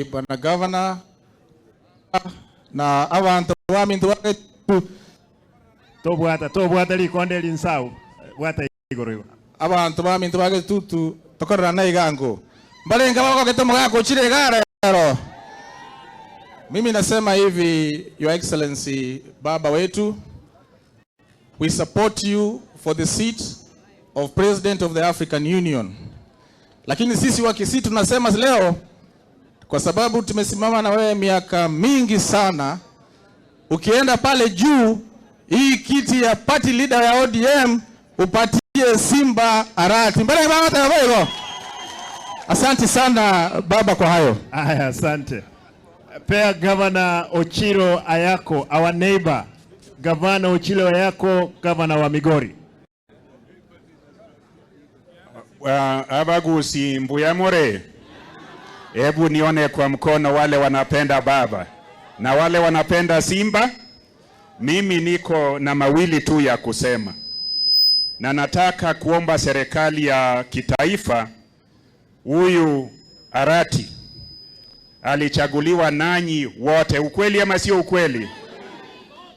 Bwana Governor na abantu baminto bagetu. Tobwata, tobwata rikonde rinsau. Bwata igoro igo. Abantu baminto bagetutu tokorera na igango mbalenga bagogete mugako chire igare. Mimi nasema hivi, Your Excellency, baba wetu, we support you for the seat of President of the African Union. Lakini sisi wa Kisii tunasema leo, kwa sababu tumesimama na wewe miaka mingi sana, ukienda pale juu, hii kiti ya party leader ya ODM upatie Simba Arati. Mbele baba. Asante sana baba kwa hayo. Aya, asante. Pea Governor Ochilo Ayacko, our neighbor. Governor Ochilo Ayacko, governor wa Migori. Abagusi mbuyamore, hebu nione kwa mkono wale wanapenda baba na wale wanapenda Simba. Mimi niko na mawili tu ya kusema, na nataka kuomba serikali ya kitaifa, huyu Arati alichaguliwa nanyi wote, ukweli ama sio ukweli?